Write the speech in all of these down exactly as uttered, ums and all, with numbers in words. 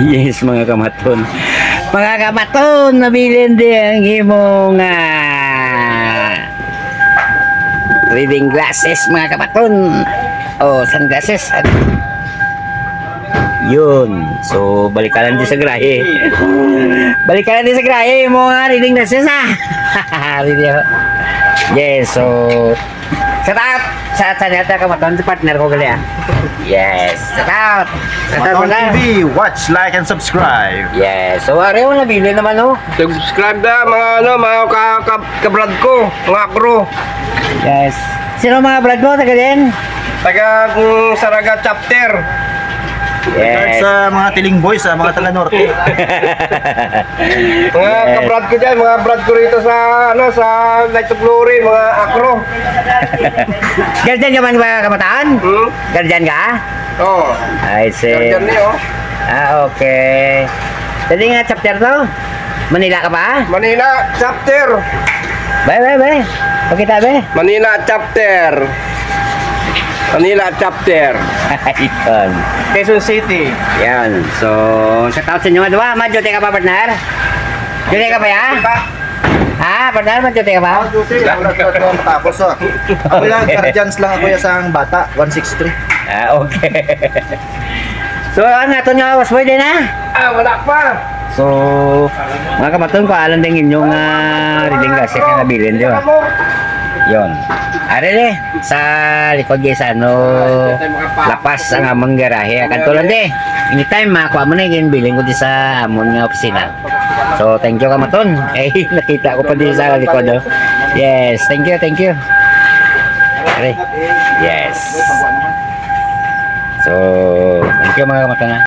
Yes, mga kamaton. Mga kamaton, nabilin di ang imong, ah, reading glasses, mga kamaton. O, sunglasses. Yun. So, balikaran di sa grahe. Balikaran di sa grahe, imong, ah, reading glasses, ah. Ready, oh. Yes, so, shout out sa channel ta, kamaton, sa partner ko gali, ah. Yes, shout out. Shout out, Kamaton partner. T V, watch, like, and subscribe. Yes, so, are, oh, nabilin naman, oh. Subscribe na, mga, ano, mga ka-, ka-, kabrad ko, mga akro. Yes. Sino mga brad mo, taga din? Taga, mm, Saraga Chapter. Yes. Sa mga Tiling Boys, sa mga taga Norte. Mga Yes. kabrad ko dyan, mga brad ko rito sa, ano, sa Light of Glory, mga akro. Guardian ka man ba, kamaton? Hmm? Guardian ka? Oo. I see. Guardian niyo. Ah, okay. Dali nga, chapter to? Manila ka ba? Manila, chapter. Bay, bay, bay. Pakita, bay. Manila, chapter. Manila, chapter. Ayun. Quezon City. Yan. So, shout out sa inyo nga duha. Madyo, teka pa, partner. Dili ka pa, ya? Di ba? Ha? Partner, madyo, teka pa? Ako, Jose, ako lang sa matapos, oh. Ako lang, guardians lang ako ya sa bata, one six three. Ah, okay. So, ang aton nga, boss boy, din, ha? Ah, wala pa. So, mga kamaton, ko alam din inyong, ah, reading glasses nga nabilin, di ba? Yon. Are, eh, sa likod, guys, ano, lapas ang among garahe. Kadto lang, di. Anytime, makuha mo na yung bilin ko di sa amon nga opisina. So, thank you, kamaton. Eh, nakita ko pa din sa likod, oh. Yes, thank you, thank you. Are. Yes. So, thank you, mga kamaton, ha.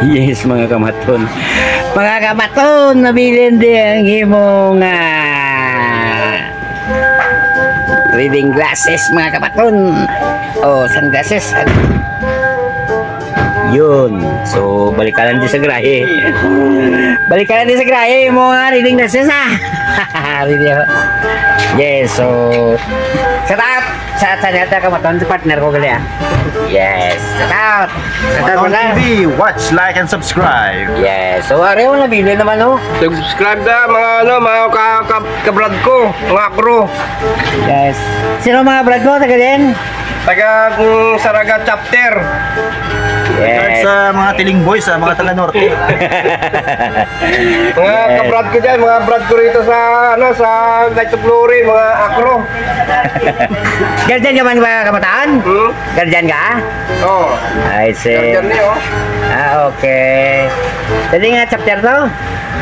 Yes, mga kamaton. Mga kamaton, nabilin di ang imong, ah, reading glasses, mga kamaton. O, sunglasses. Yun. So, balikaran di sa grahe. Balikaran di sa grahe, yung mga reading glasses, ha? Ready, oh. Yes, so, shout out sa channel ta, kamaton, sa partner ko gali, ah. Yes, shout out. Shout out Kamaton na. T V, watch, like, and subscribe. Yes, so, are, oh, nabilin naman, oh. Subscribe na, mga, ano, mga ka-, ka-, kabrad ko, mga akro. Yes. Sino mga brad mo, taga din? Taga, mm, Saraga Chapter. Yes. Sa mga Tiling Boys, sa mga taga Norte. Mga Yes. kabrad ko dyan, mga brad ko rito sa, ano, sa Light of Glory, mga akro. Guardian ka man ba, kamaton? Hmm? Guardian ka? Oo. I see. Guardian niyo. Ah, okay. Dali nga, chapter to?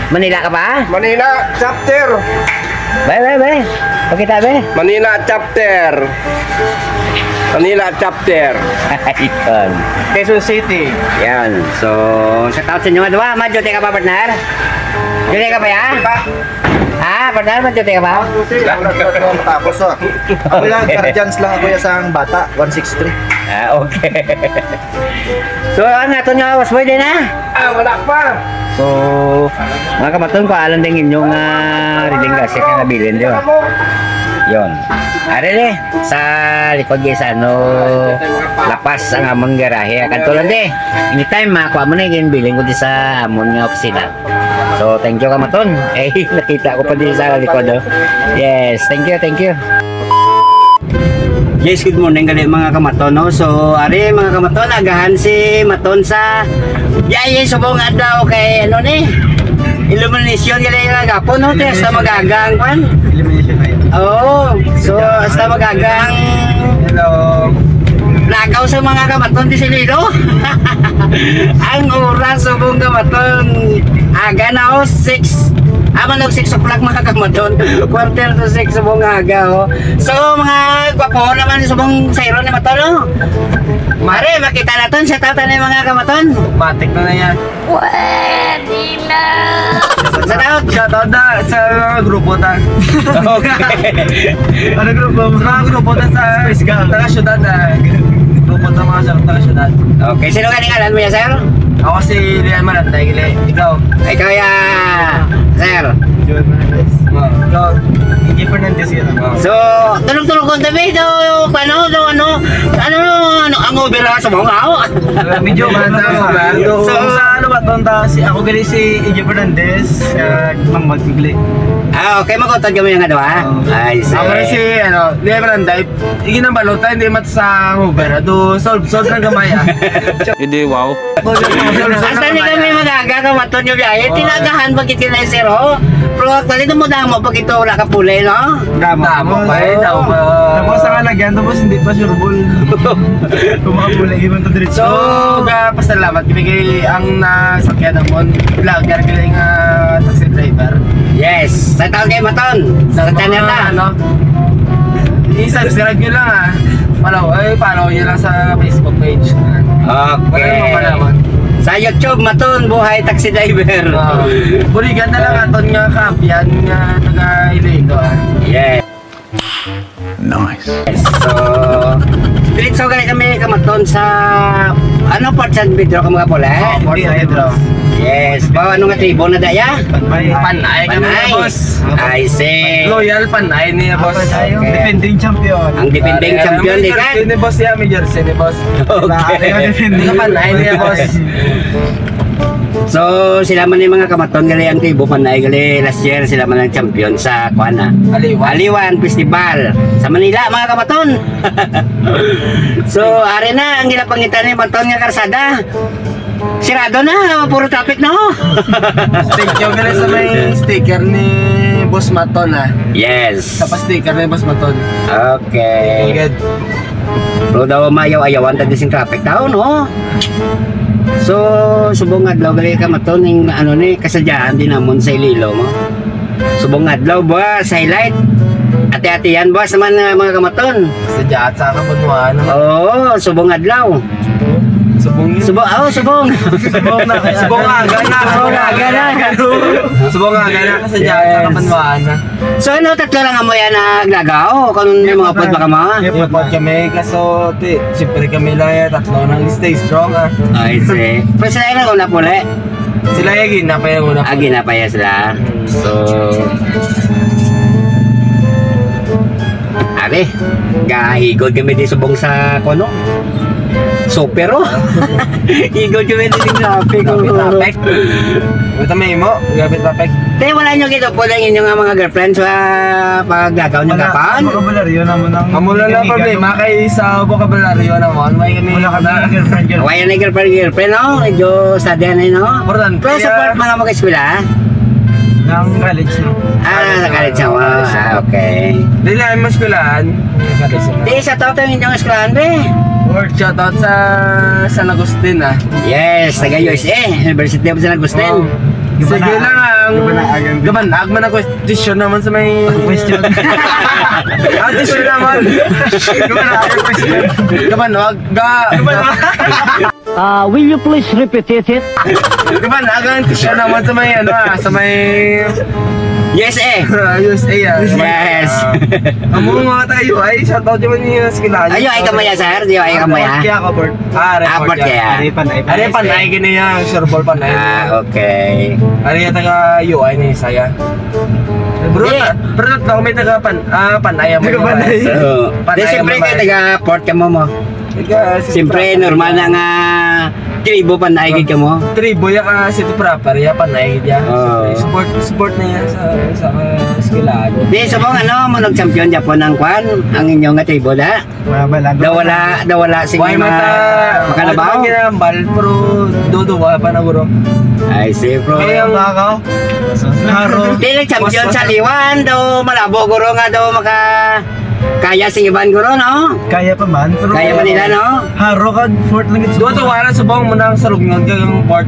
Manila ka ba? Manila, chapter. Bay, bay, bay. Pakita, bay. Manila, chapter. Manila, chapter. Ayun. Quezon City. Yan. So, shout out sa inyo nga duha. Madyo, teka pa, partner. Dili ka pa, ya? Ha, partner, madyo, teka pa? Tapos, oh. Ako lang, guardians lang ako ya sa bata, one six three. Ah, okay. So, ang aton nga, boss boy, din, ha? Ah, wala pa. So, mga kamaton, ko alam din inyong, ah, reading glasses nga nabilin, di ba? Yon. Are, eh, sa likod, guys, ano, lapas ang among garahe. Kadto lang, di. Anytime, makuha mo na yung bilin ko di sa amon nga opisina. So, thank you, kamaton. Eh, nakita ko pa din sa likod, oh. Yes, thank you, thank you. Yes, good morning gali, mga kamaton, no? So, ari, mga kamaton, agahan si Maton sa, yay, subong adlaw kay, ano ni, illumination gali nga gapon, no? Te, hasta mag-aga ang kwan. Illumination na yun. Oo. So, hasta mag-aga ang Hello. Lakaw sa mga kamaton di sinido. Ang oras subong kamaton, aga na, oh, six. Amo nag six o'clock, mga kamaton. Quarter to six subong aga, oh. So, mga gwapo naman subong sayro ni Maton, oh. Mare, makita naton, shout out ni mga kamaton. Matik na na yan. Pwede na. Shout out. Shout out na sa mga grupo ta. Okay. Ano grupo? Sa mga grupo ta sa Space Gang. Taga syudad na. Grupo ta mga sa taga syudad. Okay, sino gani ngalan mo yan, sir? Ako si Lian Maranday, gali. Ikaw? Ikaw ya, sir. John Hernandez. Oh, ikaw? Iggy Fernandez, yun. Oh. So, tulog-tulog ko tabi, so, ano, so, ano, ano, ano, ang over ha sa mga tao? Medyo Sa mga tao, ba? So, sa ano ba, tonta, si, ako gali si Iggy Fernandez, kag Mang Mad Kugli. Ah, okay, magkutod kami nga duha. Oo. Ay, si Ako rin si, ano, Lian Maranday. Iggy ng balota, hindi mat sa hangover. Ado, solve, solve ng gamay, ah. Hindi, wow. Hasta ni kami mag-aga ka maton nga biyahe. Oh. Tinagahan pa kita na sir, oh. Pero actually, damo-damo pa kita wala ka puli, no? Damo. Damo pa, eh, damo pa. Tapos ang alagyan, tapos hindi pa sure ball. Kung makapuli, iwan to diretso. So, ga, pasalamat kami kay ang nasakyan namon, vlogger kami nga taxi driver. Yes, sa taon kay Maton, sa Sa channel mga, na. ano, I-subscribe nyo lang, ah. Follow, ay, follow nyo lang sa Facebook page. Okay. Wala naman, wala naman. Sa YouTube, Maton Buhay Taxi Driver. Ah, buligan na lang aton nga kaabyan nga taga Iloilo, ah. Yes. Nice. So, diretso gali kami kamaton sa, ano, Port San Pedro ka mga pula, eh? Oh, Port San Pedro. Yes. Ba, ano nga tribo na daya? Panay. Panay kami, Panay. Boss. I see. Loyal Panay niya, boss. Panay, yung Okay. defending champion. Ang defending Pare, champion, may di ka? jersey ni boss, yeah, may jersey ni boss. Okay. Pare, yung defending Hindi ka Panay niya, boss. So, sila man yung mga kamaton, gali ang tribo Panay, gali last year, sila man ang champion sa, kuwan na, Aliwan. Aliwan Festival sa Manila, mga kamaton. So, ari na ang ginapangitan ni Maton nga karsada. Sirado na, puro traffic na, oh. Thank you, gali sa may sticker ni Boss Maton, ah. Yes. Sa pa-sticker ni Boss Maton. Okay. Good. Pero daw mayaw-ayawan ta di sing traffic daw, no? So, subong adlaw gali kamaton ning ano ni, kasadyahan din namon sa Iloilo, mo. Subong adlaw, boss, highlight. Ati-ati yan, boss, naman, uh, mga kamaton. Sa Jatsa ka, Banwa, ano? Oo, subong adlaw. Subong yun. Subong, oh, subong. Subong na, subong aga na. Subong aga na. Subong aga na, kasi Jatsa ka, Yes. Banwa, ano? So, ano, tatlo lang amo yan naglagaw? Kung may mga pod ba ka mo? May pod kami, kaso, ti, siyempre kami lang yan, tatlo lang, stay strong, ah. I see. Pero sila yung una puli? Sila yung ginapay ang una Ah, puli. ginapay sila. So, abi, gahigod kami di subong sa, kuno? Super, oh. Higod kami di traffic, oh. Traffic. Buta may imo, grabe traffic. Te, wala nyo gid upod ang inyong mga girlfriends sa paglagaw nyo Wala. gapon? Ang bokabularyo namon ang Amo lang ang problema kay sa bokabularyo namon, may kami Wala kami girlfriend, girlfriend. Wala na girlfriend, girlfriend, no? Medyo study na, no? Importante, Pero support ah. man mo kay eskwela? Ng college, no? Ah, sa college ako. College Ah, ako. okay. Dili, ay mas kulaan. College ako. Di, shout out ang inyong eskwelahan, be. Word shout out sa San Agustin, ah. Yes, taga U S A, University of San Agustin. Oh. Sige Gabana- lang ang Gabanaag ang gabanag man ang question naman sa may Question. Ang question naman. Gabanag ang question. Gabanag. Ga Ah, will you please repeat it? Gabanag ang question naman sa may ano ah, sa may U S A. U S A ah. Yes. Amo nga tayo ay shout out naman niya sa kilala. Ayo ay kamaya sir, di ay kamaya. Kaya ka, Bert. Ah, Ah, report Bert, yan. kaya. Ari, panay, Ari, panay, panay, sir. gini yan. Sure ball, panay. Ah, okay. Ari, yung taga U I ni Isaya. Bro, Di. ta-, bro, tatlo kami taga pan-, ah, panay ang Taga mga Panay. guys. Oo. Panay Di, ang siyempre, mga kayo guys. taga Port ka mo mo. Taga, Siyempre, sa normal na nga tribo panay gid ka mo. Tribo ya ka city proper, ya panay gid ya. Oo. Siyempre, support, support na yan sa, sa, ah, eskwelahan. Di, subong ano, mo nag-champion Japon ang kwan, ang inyong nga tribo, da? Wala ba lang? Daw wala, daw wala, sige, Why ma-, mata-, makalabaw? wala pa ginambal, pero duduwa pa na, guro. Ay, sige, bro. Kaya ang Bakaw. Haro. Dili, champion Mas sa liwan, daw malabo, guro, nga daw maka-, kaya sing iban, guro, no? Kaya pa man, pero Kaya pa nila, no? Haro kag Fort lang ito. Duwa-duwa na subong mo na ang salugnon kag ang Fort.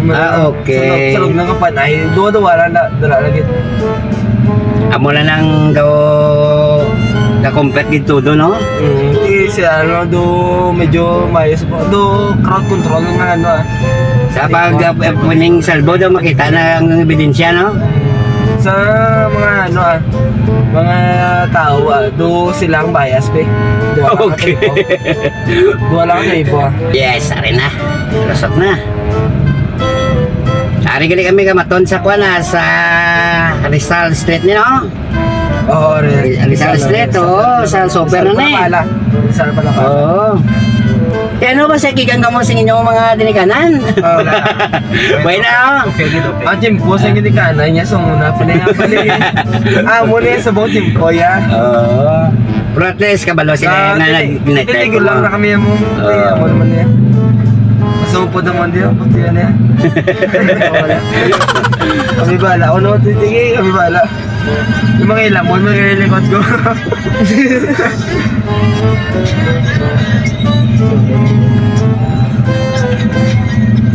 Ah, okay. Salug-, salugnon ka panay. Duwa-duwa na, na, dala lagi. Amo na lang daw na-compete gid todo, no? Mm, di si ano, do medyo mayos po. Do crowd control nga ano, ah. Sa pag, uh, pining salbo daw makita na ang ebidensya, no? Sa mga ano, ah, mga tao, ah, do silang bias, pe. Duha lang Okay. ka tribo. Duha lang ka tribo, ah. Yes, ari na. Lusot na. Ari gali kami kamaton sa kuan, ah, sa Rizal Street ni, no? Oo, Ri-, Rizal Street, oo, sa super na ni. Rizal pala pala. Oo. Kaya ano ba sa gikan kamo sa inyong mga dinikanan? Oo. Buhay na, oh. Okay, okay. Ang tiempo sa ginikanan niya, so muna pa na nga pala eh. Ah, muna yung sabong tiempo, ya. Oo. Pero at least, kabalo sila Ah, na tini-, nag-, nag-, tinigil lang na kami mo. Oo. Kaya mo naman niya. Masupod naman din, puti yan eh. Kami bala. Ano, sige, kami bala. Yung mga ilamon, mga lilipad ko.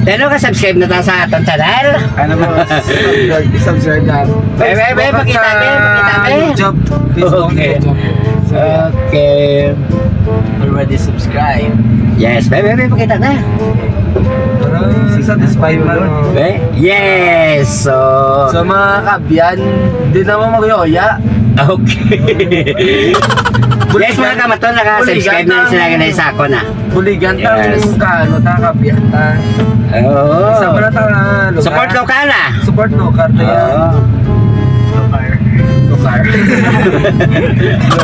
Pero ka-subscribe na ta sa atong channel. Ano mo? Subscribe, subscribe na. Be, be, be, Facebook at pakita, sa be, pakita, be. YouTube. Facebook, Okay. YouTube. So, Okay. Already subscribed. Yes, be, be, be, pakita na. Parang satisfied man, oh. Be? Yes, so So, mga kabyan, di naman magyoya. Okay. Yes, mga kamaton, naka-subscribe na sila, ganun sa ako na. Buligan ta Yes. ang kaano ta, kapihan ta. Oo. Sa wala ta nga lugar. Support local, ah. Support local, ta yan. Oo. Local. Local.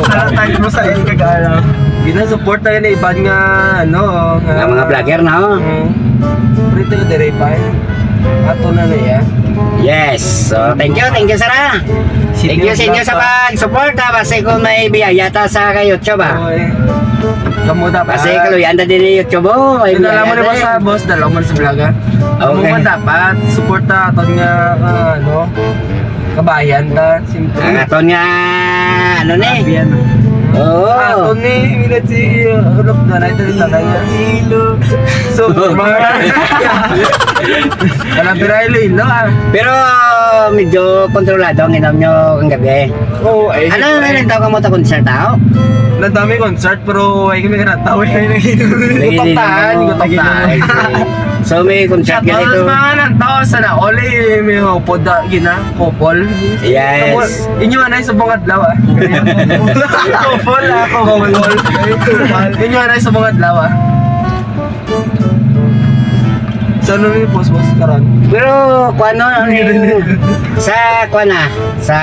Para tayo mo sa iyong kag-alam. Ginasupport tayo na iban nga, ano, nga Nga mga vlogger na, oh. Mm. Rito ka dire pa, eh. Ato na na, eh. Yes. So, thank you, thank you, sir, ah. Thank you sa inyo sa pag-support, ha. Basta kung may biyaya ta sa kay YouTube, ha. Oo, eh. Kamo dapat. Basta kaluyan ta din ni YouTube, oh. May Dala mo biyaya na ba ta, sa eh. boss? Dala mo na sa vlog, ha? Kamo Okay. man dapat. Support ta aton nga, ah, ano, kabayan ta. Siyempre. Ang aton nga, ano ni? Grabe yan, ah. Oo. Aton ni, minat si, uh, Rob na, na, ito rin na, na, na. Ilo. So, mga Wala, pero Iloilo, ah. Pero medyo kontrolado ang inom nyo kang gabi. Oo, eh, Ano siyempre. na rin daw kamo ta concert, tao? Nandami concert, pero ay kami kanataw, eh. Gutok tahan, gutok tahan. So, may concert Shout out ganito. sa mga nagtawa sa naol, eh, may hopod, ah, gina, couple. Yes. Tapos, inyo anay sa mga adlaw, ah. Couple, ah, couple. Inyo anay sa mga adlaw, ah. Sa ano ni boss, boss, karon? Pero, kung ano, ano yung, sa, kung ano, sa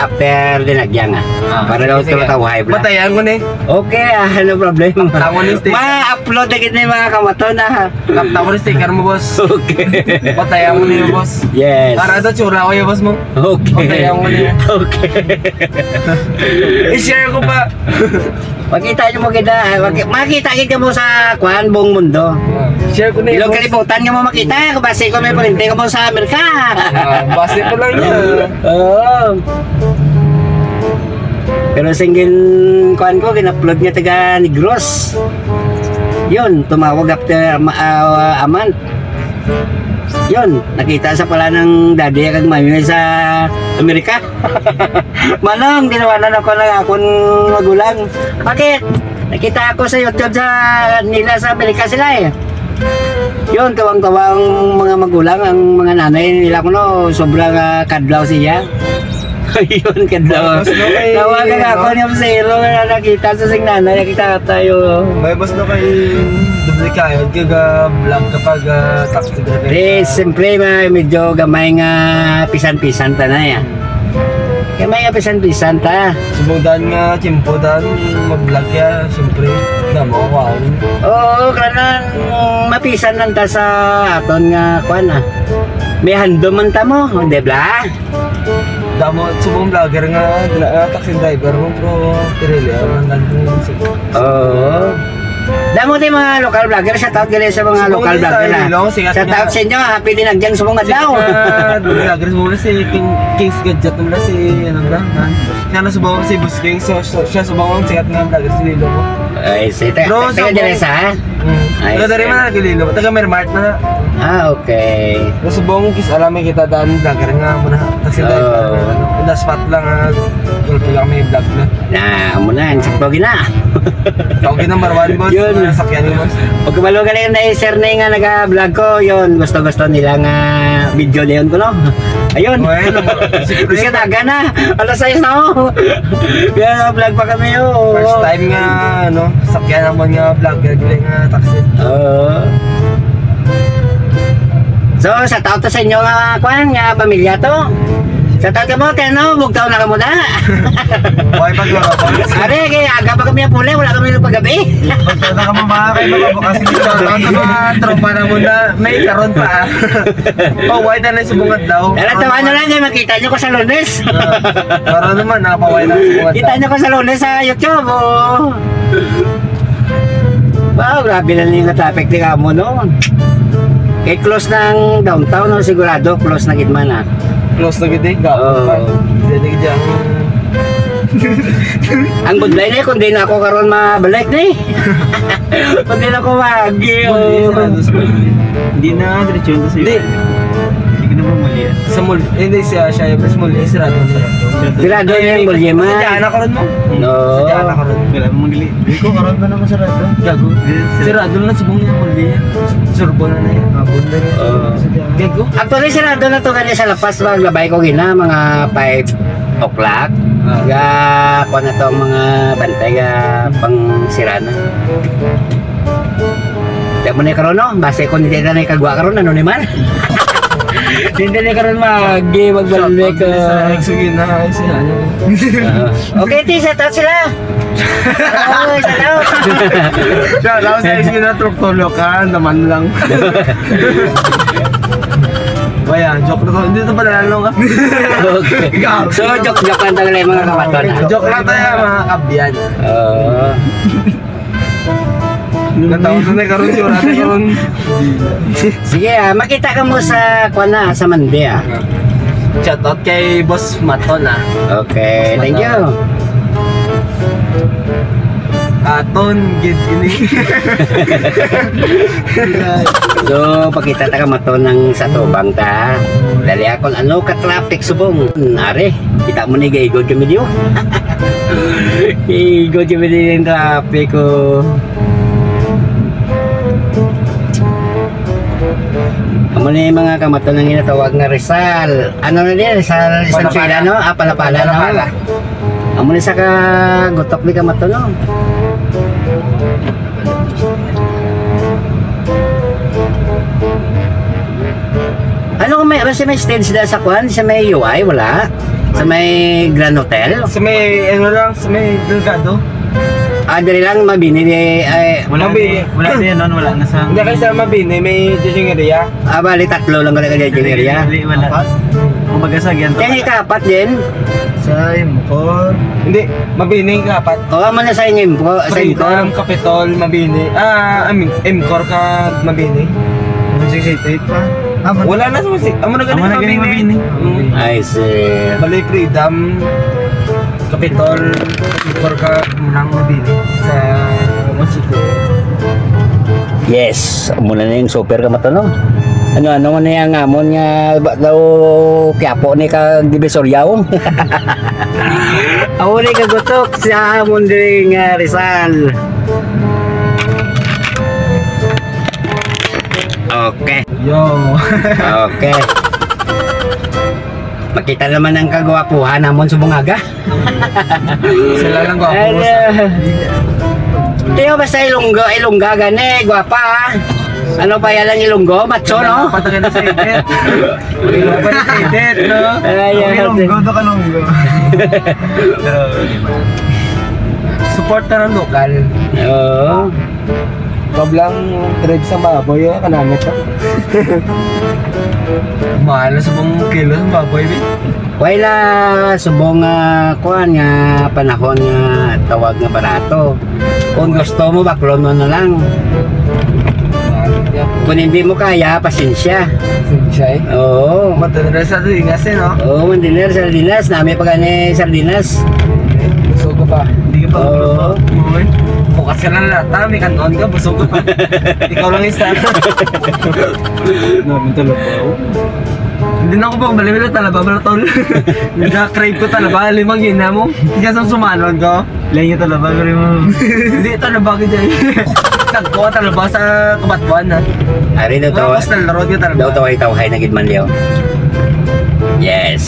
after dinagyang, ah. Ah, Para sige, daw sige. tulo ka high blood. Patayan ko ni. Okay, ah, no problem. Taptangon ni Steve. Ma-upload na gid ni mga kamaton, ah. Taptangon ni sticker mo, boss. Okay. Patayan mo niyo, boss. Yes. Para daw tsura ko yung boss mo. Okay. Patayan mo niyo. Okay. I-share ko pa. Makita nyo mo kita, ah, maki-, makita gid kamo sa, kwan, buong mundo. Share ko na Ilong yun, boss. Kalibutan nga mo makita, kung basi ko may pagintay kamo sa Amerika. Ah, basi ko lang yun. Oo. Pero sing gin-, kuan ko, gin-upload nga taga Negros. Yun, tumawag after a ma-, ah, a month. Yun, nakita sa pala ng daddy kag mami sa Amerika. Manong, ginawanan ako ng akon magulang. Bakit? Nakita ako sa YouTube sa nila sa Amerika sila eh. Yun, tuwang-tuwa ang mga magulang, ang mga nanay nila kuno, sobrang, ah, kadlaw siya. Ayun, kadlaw. Mas no kay, Tawagan ako no? ni Zero na nakita sa sing nanay, nakita tayo. May mas no kay duplikado kag, ah, vlog kapag, ah, taxi driver Di, ka. Siyempre, may medyo gamay nga pisan-pisan ta na ya. Gamay nga pisan-pisan ta. Subong dan nga tiyempo dan mag-vlog ya, siyempre. Na mo, wow. Oo, kanan mapisan lang ta sa aton nga kwan, ah. May handom man ta mo, di ba? Damo, subong vlogger nga, nga taxi driver mo, pero pirili, ah, man lang kung Oo. Damo din mga local vlogger. Shout out gali sa mga Subong local din sa vlogger na. Iloilo, sikat Shout nga. out sa inyo. Happy din ang dyan sa mga Sikat daw. nga vlogger mo si King, King's Gadget mo si, ano ba, man? Kaya na subong si Boss King, so, so, siya subong ang sikat nga vlogger sa Iloilo mo. Ay, si te-, Bro, te-, subong. Dere sa, ha? Mm. Ay, Taga dere sige. man na, Iloilo. Taga Mermart na. Ah, okay. Pero subong, kis alam may kita daan vlogger nga muna. Kasi Oo. dahil, ano, in the spot lang, ah, gulpi lang may vlog na. Na, amo na, ang sakto gina. Ikaw gid number one, boss. Yun. Sa sakyan ni boss. Pagkabalo ka na yun, eh, sir, na yung nga nag-vlog ko, yun, gusto-gusto nila nga video na yun ko, no? Ayun. Oh, ayun, number one. Secret. Kasi taga na, alas sais na, oh. Kaya vlog pa kami, oh. First time nga, ano, sakyan naman nga vlogger, gini nga taxi. Oo. So, shout out to sa inyo nga, kwan, nga pamilya to. Shout out kamo, kay ano, bugtaw na kamo na. Buhay pa, Goro. Are, kay aga pa kami ang puli, wala kami nagpagabi. Bugtaw na kamo, mga kaibigan, bukas. Shout out sa mga tropa na muna. May karon pa, ah. Oh, why na lang sa bungad daw? Pero tawa na lang, eh, makita nyo ko sa Lunes. Para naman, nakapaway na sa bungad. Kita nyo ko sa Lunes sa YouTube, oh. Wow, grabe na yung traffic ni kamo, no? Kay close ng downtown, no? Sigurado, close na gid man, ah. Close na gid, eh. Oo. Gapon pa. Dili gid yan. Ang budlay na, kung di na ako karon mabalik, ni. Kung di na ako mag-, Muli, oh. Sarado sa muli. Hindi na, diretso na sa Di. Hindi ka na mamuli, ah. Sa mall, hindi siya, siya, yung mas muli, sarado na. Sarado na yung muli, man. Sa dyan ako rin mo. No. Sa dyan ako rin. Wala mong muli. Di ko, karon ba naman sarado? Gago. Sarado na sa buong yung muli. Surbo na na yan. Abot na yun. Oo. Sa dyan. Gago. Actually, sarado na to kanya sa Lapas, maglabay ko gina, mga five o'clock. Ah. Ga, kuha na to ang mga bantay, ga, pang sira na. Kaya mo na karon, no? Basta kung hindi na ikagwa karon, ano ni man? Hindi na karon mag-, magbalik, Shout out sa ah. Ex, sige na, ay, si ano. Ah. Okay, ti, shout out sila. Oh, shout out. Shout out sa Ex, sige na, Truk Tolokan, naman lang. Wala, joke na to. Hindi to pala lang, ah. Okay. Gago. So, joke-joke lang talaga yung mga kamaton, ah. Joke lang tayo, mga kabyan. Oo. Natawa na na karon, sigurado karon. Sige, ah, makita ka mo sa, kuwan na, sa Mande, ah. Shout out kay Boss Maton, ah. Okay, Boss thank Maton. You. Aton, gid ini. So, pakita ta ka Maton ng sa tubang ta. Dali akon ano ka traffic subong. Are, kita mo ni gaigod kami diyo. Igod kami din yung traffic, oh. Amo ni mga kamaton ang ginatawag nga Rizal. Ano na din? Rizal, Rizal Palapala. Sila, no? Ah, Palapala, no? Palapala. Amo ni sa kagutok ni kamaton, no? Ano kung may, sa may stage na sa kwan? Sa may U I? Wala? Sa may Grand Hotel? Sa may, ano lang, sa may Delgado. Ah, dali lang, mabini, eh, ay, Wala Mabi- na, wala na yun, nun, wala na sa Hindi, kay sa Mabini, may judging area. Ah, bali, tatlo lang ka nag-judging area. Dili, wala. Apat? Kumbaga sa Aguinaldo. Kaya ikapat din? Sa Imcor. Hindi, Mabini, ikapat. Oo, amo na sa Imcor, sa Imcor. Freedom, Capitol, Mabini. Ah, I mean, Imcor ka Mabini. Six eight eight pa. Ah, man- Wala na sa si-, amo na Amo ganun na ganun Mabini. Mabini. Mm. I see. Bali, Freedom, Capitol, Imcor ka Munang Mabini sa Munisipyo. Yes, muna na yung super ka mato, no? Ano, ano man na yung amon nga ba daw Quiapo ni ka Divisoria, oh? Amo ni kagutok sa amon diri nga Rizal. Okay. Yo. Okay. Makita naman ang kagwapuhan namon sa bungaga. Sila lang gwapo. Ano? Tiyo, basta Ilonggo, Ilongga gani, gwapa, ah. Ano pa yan ang Ilonggo? Macho, no? Patagay na sa edit. Patagay na sa edit, no? Ay, ay, Ilonggo, ay. To Kalonggo. Pero, di ba? Support na ng lokal. Oo. Wag lang trip sa baboy, oh, kanamit, oh. Mahal na sa pang kilo sa baboy, di? Wala subong nga, kuwan nga panahon nga tawag nga barato. Kung gusto mo, baklon mo na lang. Kung hindi mo kaya, pasensya. Pasensya, eh. Oo. Matagal sa sardinas, eh, no? Oo, matagal sa sardinas. Nami pa gani sardinas. Busog ka pa. Hindi ka pa Oo. Busog, eh. Bukas ka lang lata, may kanon ka, busog ka pa. Ikaw lang isa. Namin talaga, oh. Hindi na ako pang baliwala, talaba, bala, tol. Hindi na, crave ko talaba, limang yun na mo. Hindi ka sa sumanon ko. Lain niya talaba, pero mo. Hindi, talaba ka dyan. Tagko, talaba sa Kabatuan, ha. Ari daw Mga tawa-, coastal road ka, talaba. Daw taway-tawhay na gid man, Leo. Yes.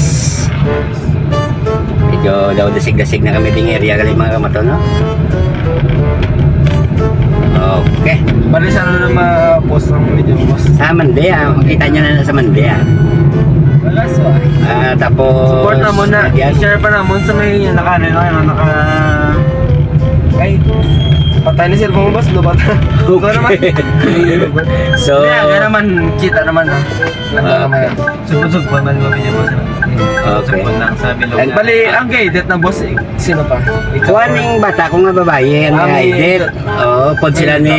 Medyo daw dasig-dasig na kami ding area gali, mga kamaton, no? Okay. Bali, sa ano na ma-post ang video, boss? Sa Monday, ah. Makita nyo na sa Monday, ah. Wala, so, ah. Ah, tapos, Support na mo na. Lagyan. Share pa na mo sa may naka-, ano, ano, naka-, ay, patay na cellphone mo, boss. Lubat. Okay. Ikaw naman. So, Hindi, ah, kaya naman, kita naman, ah. Ano Ah. naman yan? Sugod-sugod man mo, video, boss. Okay. Sugod lang sa bilog And na. Bali, ang guided na, boss, eh, sino pa? Ikaw. Kuha ning bata ko nga babae, ang Ang guided. Oo, pod sila ni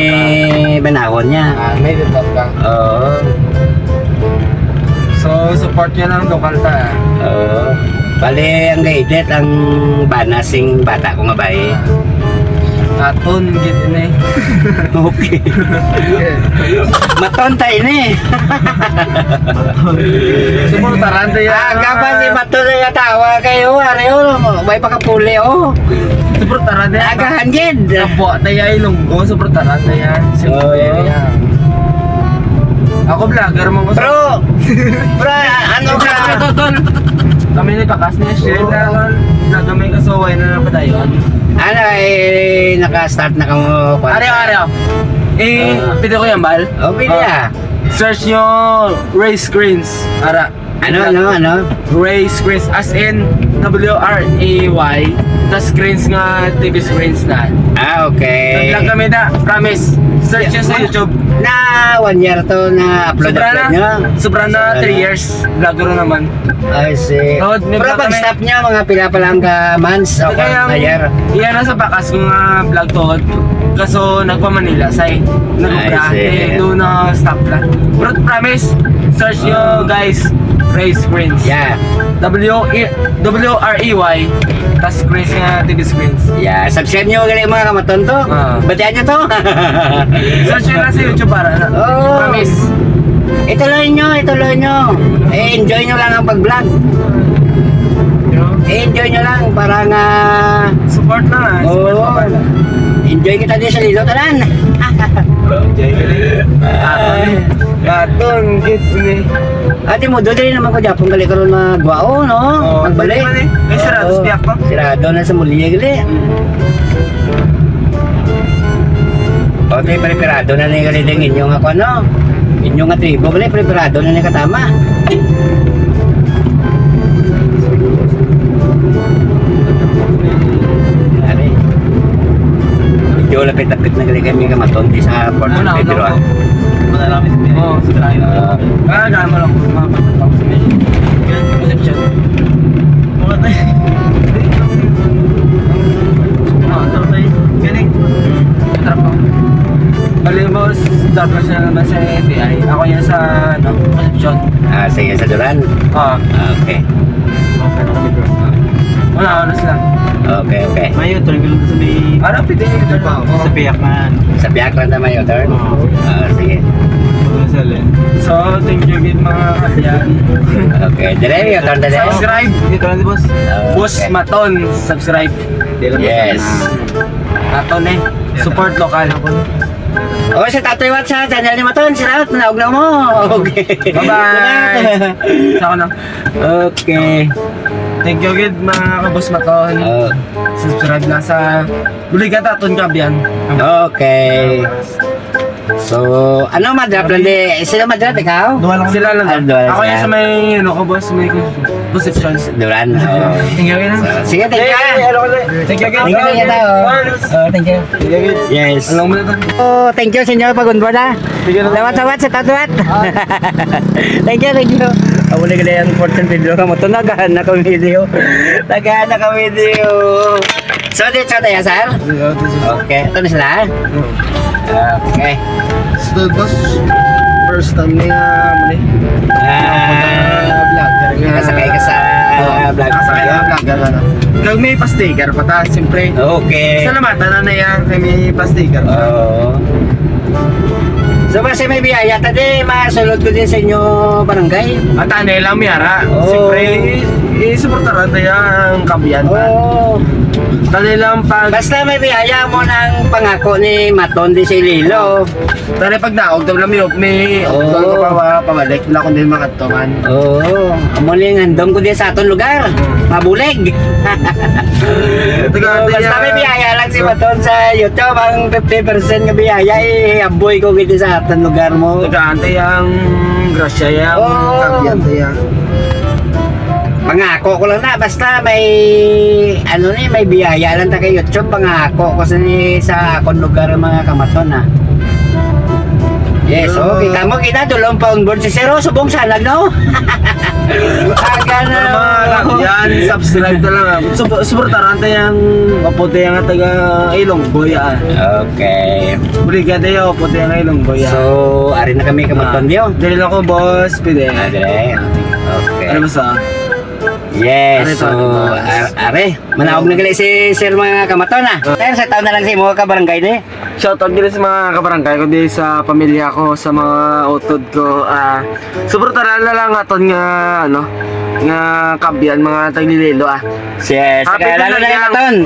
Banahon niya. Ah, may laptop ka. Oo. So, support niya lang, lokal ta, ah. Oo. Bali, ang gaidit, ang bana sing bata ko nga bayi. Aton, gid ini. Okay. Maton ta ini. Suportaran ta ya. Aga pa si Maton nga tawa kayo, ari, oh, may pakapuli, oh. Suportaran ta ya. Agahan gid. Nabuwa ta ya ilunggo, suportaran ta ya. Oo. Siyempre, ya. Ako vlogger mo ko sa Bro, bro, ano ka? Ito, tol. Kami ni Pakas ni share na lang. Nagamay ka sa way na napadayon. Ano, eh, naka-start na kamo? Are, are, oh. Eh, Ah. pwede ko yan, Bal? Oh, pwede, Ah. ah. Search nyo Ray Screens. Ara. Ano, ano, ano? Ray Screens. As in, W R A Y. Tas screens nga, T V screens na. Ah, okay. Nag-vlog kami na. Promise. Search Yeah, nyo sa one, YouTube. Na one year to na upload, Sobra upload na. nyo? Sobra na Sobra three na. years. Vlogger na naman. I see. Lord, may Pero vlog kami. Pag-stop niya, mga pila pa lang ka months o Ito kaya ka ang year? Iya na sa bakas ko nga vlog to. Kaso nagpa-Manila, say. Nag-obra. I see. Eh, doon na stop na. Pero promise, search nyo, Ah. guys, Ray Screens. Yeah. W E, W R E Y, tas screens nga, T V screens. Yeah, subscribe nyo gali, mga kamaton to. Ah. Batian nyo to. Search nyo lang sa YouTube para na. Oo. Promise. Ituloy nyo, ituloy nyo. Eh, enjoy nyo lang ang pag-vlog. Yo. Eh, enjoy nyo lang para nga Support lang, ah. Support Oo. pa pala. Enjoy kita di sa lilo, tanan. Enjoy ka rin. Aton, gid ni. Ate mo, doon rin naman ko Japon, gali karon magwao, no? Oo, Magbalik. Pwede man eh. May sarado Oo. sa biyak pa. Sarado na sa Mulia, gali. O, te, preparado na ni gali ding inyo nga kuno. Inyo nga tribo, gali, preparado na ni katama. Ari. Medyo lapit-lapit na gali kami kamaton di sa Fort San Ano, Pedro, ano? ah. Madalami sa Oo, sa tayo. Ah. Ah, daan mo lang. Mga pagkatapos sa may Concepcion. Mga tayo. Mga tayo. Galing. Trap ako. Bali mo, dapat siya naman sa N B I. Ako yan sa, ano, Concepcion. Ah, sige, sa Duran? Oo. Ah, okay. Okay, okay, bro. Wala, oras lang. Okay, okay. Mayo, turn ka lang sa may Ano, pwede yung Ano pa ako? Sa piyak na. Sa piyak lang na mayo, turn? Oo. Ah, sige. Huwag na sa left. So, thank you, gid, mga kapiyan. Okay, dire, mayo, turn dire. Subscribe. Dito lang, boss. Ah, Boss okay. Maton, subscribe. Di lang Yes. na. Aton eh. Support local. Oh, si Tatoy Watts sa channel ni Maton. Shout out, naog na mo. Okay. Bye-bye. Salamat. Sa ako na. Okay. Thank you gid, mga kabos Maton. Oh. Subscribe na sa Buligan Taton Kabian. Okay. So, ano, madrop lang di? Sila madrop, ikaw? Duha lang. Sila lang. Ah, duha lang Ako sila. Yung sa may, ano ko, boss, may Concepcion. Duran. Oo. Thank you, Ina. So, sige, thank you. Hey, hey, hello, hello. Thank you, Thank you, thank you, tao. Oh, thank you. Thank you, Ina. Yes. Alam mo na to. Oh, thank you, Senyor Pagundwa na. Sige na. Salamat, salamat sa tatuat. Thank you, thank you. Ako na gali ang important video ka mo. Ito, nagahan na kami video. Nagahan na kami video. So, dito sa tayo, sir? Okay, ito na sila. Okay. So, boss, first time niya, mali. Ah, Vlogger nga. Nakasakay ka sa, ah, vlog. Nakasakay ka sa vlogger, ano. Kag may pa-sticker pa ta, siyempre. Okay. Salamatan na na yan, kay may pa-sticker pa. Oo. So, basta may biyaya, ta di, masulod ko din sa inyo barangay. At ano lang, Miara. Oo. Siyempre, Isuportaran tayo ang kabiyan, man. Oo. Dali lang pag Basta may biyaya mo ng pangako ni Maton di si Lilo. Dali pag naog, dali lang may, may Oo. Dali ko pa, pabalik. Wala akong din makatuman. Oo. Amo ni ang handom ko din sa aton lugar. Hmm. Mabulig. Taga, So, basta taga, may biyaya lang si Maton sa YouTube, ang fifty percent nga biyaya, eh, aboy ko gid sa aton lugar mo. Taga, antay ang grasya ya, Oo. Kabiyan tayo. Pangako ko lang na, basta may, ano ni, may biyaya lang ta kay YouTube, pangako ko sa ni, sa akon lugar ang mga kamaton, ha. Yes, oh, kita mo, kita, dulong pa on board si Sir, oh, subong salag, no? Aga na. Pero mga kabiyan, subscribe na lang, ha. Sup-, suportaran tayo ang maputi ang taga Ilonggoy, ah. Okay. Obrigado, yo, puti ang Ilonggoy, ah. So, ari na kami, kamaton, Ah, yo. Dali lang ko, boss, pwede. Ah, dire. Okay. Ano ba sa? Yes, Are, so, pare, boss. Ar-, are, manaog na gali si Sir, mga kamaton, ah. Ah. Sir, sa taon na lang sa imo ka barangay di? Shout out diri sa mga kabarangay ko, di sa pamilya ko, sa mga utod ko, ah, suportaran na lang aton nga, ano, nga kabiyan, mga taglililo, ah. Yes, Happy kaya lalo na birthday, kayo, Ton.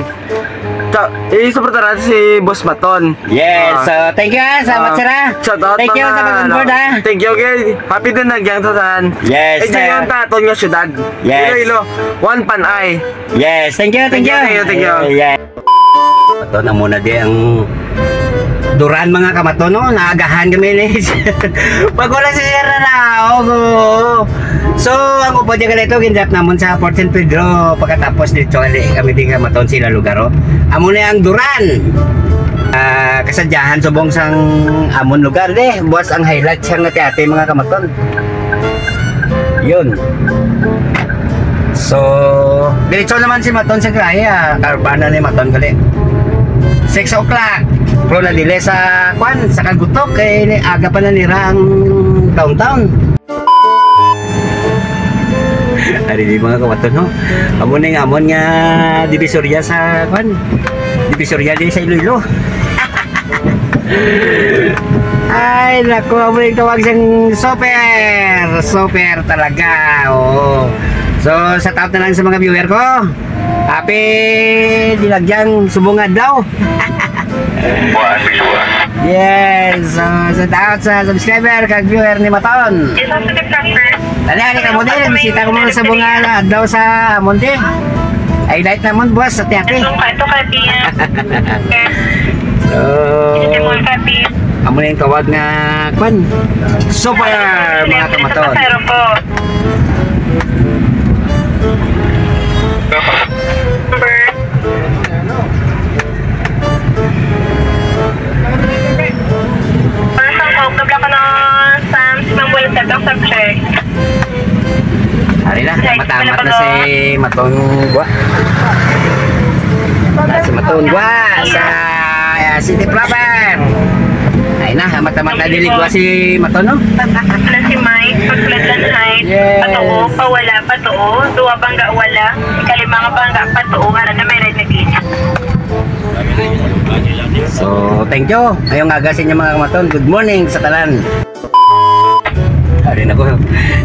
Ta-, eh, suportaran si Boss Maton. Yes, Ah. so, thank you, ah, salamat, Ah, sir, ah. shout out, Thank you mga, sa pag-on board, ano, ah. thank you, okay. Happy din na gyang tanan. Yes, Eh, sir. Ngayon ta aton nga syudad. Yes. Iloilo, one Panay. Yes, thank you, thank Thank you, you. thank you, thank you. Yeah, yeah. Ito na muna di ang Duran, mga kamaton, no? Naagahan kami ni. Pag wala si Sir na naog, oo. So, ang upod niya ganito, gindap namon sa Fort San Pedro. Pagkatapos dito, ali kami din kamaton sila lugar, oh. Amo na ang Duran. Ah, kasadyahan subong sang amon lugar, de. Buwas ang highlight siya nga ti ate, mga kamaton. Yun. So, diretso naman si Maton sa Grahe, ah. Karba na ni Maton gali. Six o'clock. Pero nadili sa, kwan, sa Kagutok, kay ni-, aga pa na nira ang downtown. Ari di, mga kamaton, no? Amo na yung amon nga divisoria sa, kwan, divisoria di sa Iloilo. Ay, naku, amo yung tawag siyang super. Super talaga, oo. So, shout out na lang sa mga viewer ko. Happy Dilagyang Subong Adlaw. Yes, so, shout out sa subscriber kag viewer ni Maton. Dali, ani ka mo din, bisita ko muna sa bunga na adlaw sa Monte. Ay, light naman, boss, sa tiyake. Ito ka, ito ka, Pia. So, Ito mo ka, Pia. Amo na yung tawag nga, kwan, super, mga kamaton. Pero po. Number. Para sa Hope, nabla ko na sa Simang Bulitet ang subject. Ari na, matamat na si Maton Gwa. Ah, si Maton Gwa sa, ah, City Proper. Ay na, matamat na dili Gwa si Maton, no? Na si Mike, pagkulat ng height, Yes. Patuo, pawala, patuo, duwa bangga, wala, ikalima nga bangga, patuo, harap na may red na gate. So, thank you. Ngayong aga sa inyo, mga kamaton. Good morning sa tanan. Ari na ko.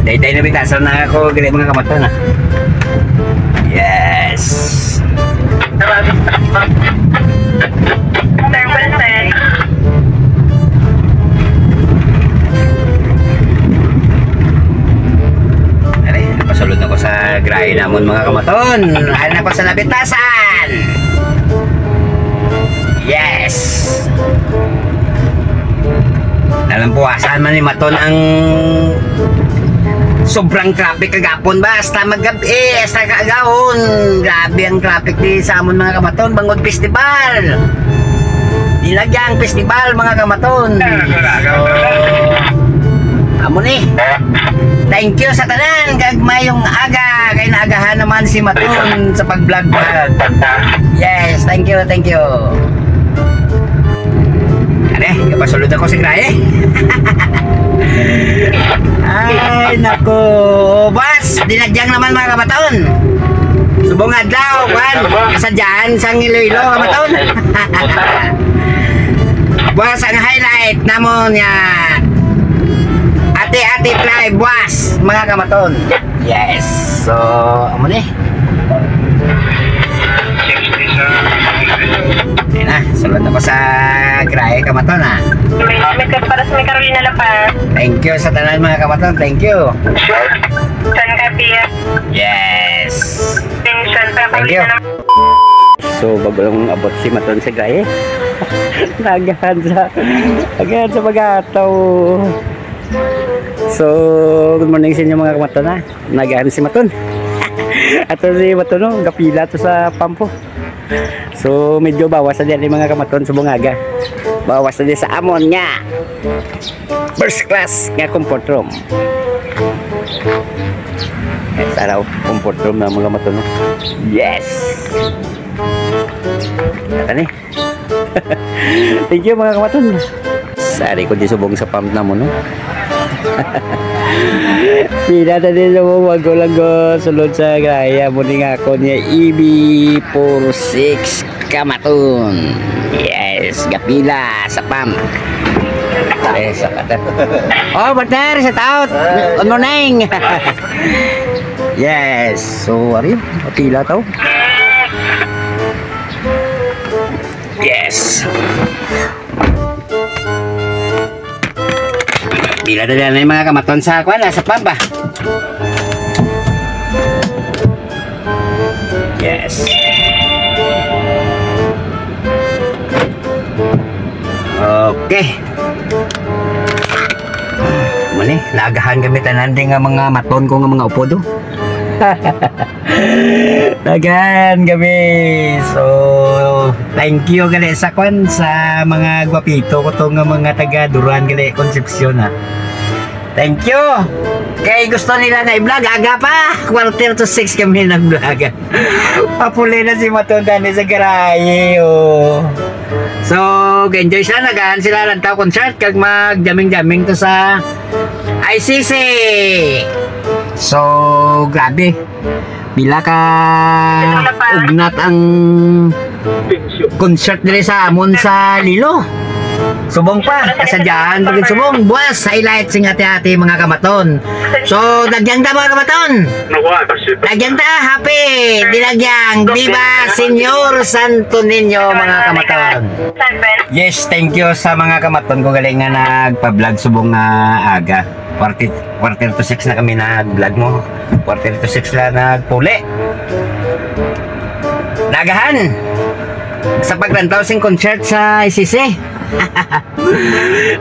Dayday na bitasan na ako, gali, mga kamaton, ah. Yes. Sir Wilson. Ari, pasulod na ko sa grahe namon, mga kamaton. Ari na ko sa Nabitasan. Yes. Nalampuasan man ni Maton ang sobrang traffic kagapon, basta maggabi, basta kaagahon. Grabe ang traffic di sa amon, mga kamaton, bangod festival. Dilagyang festival, mga kamaton. So, amo ni. Thank you sa tanan, kag mayong aga, kay naagahan naman si Maton sa pag-vlog-vlog. Yes, thank you, thank you. Ane, kapasulod ako sa grahe. Ay, nako. Bas, dinadyang naman, mga kamaton. Subong adlaw, kwan, kasadyahan sang Iloilo, kamaton. Bas, ang highlight namon nga at Ate Fly, buwas, mga kamaton. Yes. So, amo ni. Ayan na, sulod na ko sa garahe, kamaton, ha. May, may ka-, para sa may Carolina La Paz. Thank you sa tanan, mga kamaton. Thank you. San Gabriel. Yes. Attention, para Thank you. Carolina La So, bago lang abot si Maton sa garahe. Nagahan sa, nagahan sa Bagataw. So, good morning sa inyo, mga kamaton, ha. Nagahan si Maton. Ato si Maton, no, gapila to sa pampo. So, medyo bawas na din, mga kamaton, subong aga. Bawas na din sa amon nga first class nga comfort room. Yes, araw, comfort room na, mga kamaton, no? Yes. Ano ni? Thank you, mga kamaton. Sari ko di subong sa pump na mo, no? Pila na din subong, wag ko lang go sulod sa garahe. Amo ni nga ako niya, E B four six kamaton. Yes, gapila sa pump. Yes, sa kata. Oh, partner, shout out. Good morning. Yes, so, ari, pila to? Yes. Pila na lang, mga kamaton, sa kwan, ah, sa pump, ah. Yes. Okay. Mani, naagahan kami tanan di nga mga maton ko nga mga upod, oh. Naagahan kami. So, thank you gali sa kwan, sa mga gwapito ko to nga mga taga Duran gali, Concepcion, ha. Thank you. Kay gusto nila na i-vlog, aga pa. Quarter to six kami nag-vlog. Papuli na si Maton dani sa garahe, oh. So, enjoy sila, nagahan sila lang tao concert, kag mag-jamming-jamming to sa I C C. So, grabe. Pila ka ugnat ang concert diri sa amon sa Lilo. Subong pa, kasadyahan pa gid subong. Buwas, highlight sing ati-ati, mga kamaton. So, dagyang ta, mga kamaton. Dagyang ta, happy dinagyang. Viva Señor Santo Niño, mga kamaton. Yes, thank you sa mga kamaton ko gali nga nagpa-vlog subong nga aga. Quarter, quarter to six na kami nag-vlog mo. Quarter to six lang nagpuli. Naagahan sa paglantaw sing concert sa I C C.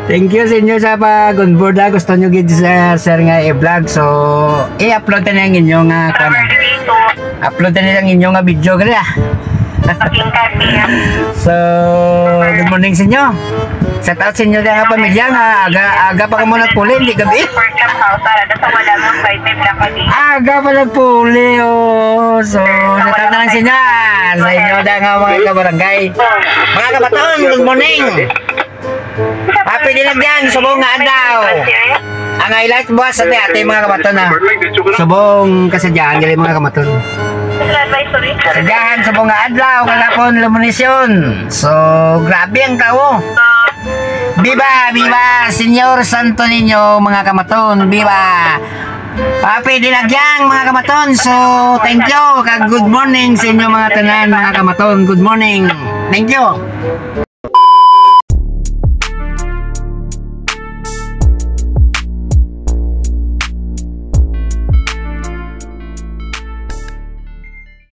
Thank you sa inyo sa pag-on board, ha. Gusto nyo gid sa sir nga i-vlog. So, i-upload na ang inyo nga, kwan, upload na ang inyo nga video, gali, ah. So, good morning sa inyo. Shout out sa inyo nga pamilya nga aga, aga pa kamo nagpuli, hindi gabi. Aga pa nagpuli, oh. So, shout out na lang sa inyo, ah. Sa inyo da nga mga kabarangay. Mga kabaton, good morning. Happy dinagyang, subong nga adlaw. Ang highlight buwas sa ati, mga kamaton, ha. Subong kasadyahan gali, mga kamaton. Sadyahan, subong nga adlaw, kagapon, luminisyon. So, grabe ang tao. Viva, viva, Señor Santo Niño, mga kamaton. Viva. Happy dinagyang, mga kamaton. So, thank you. Kag good morning sa inyo, mga tanan, mga kamaton. Good morning. Thank you.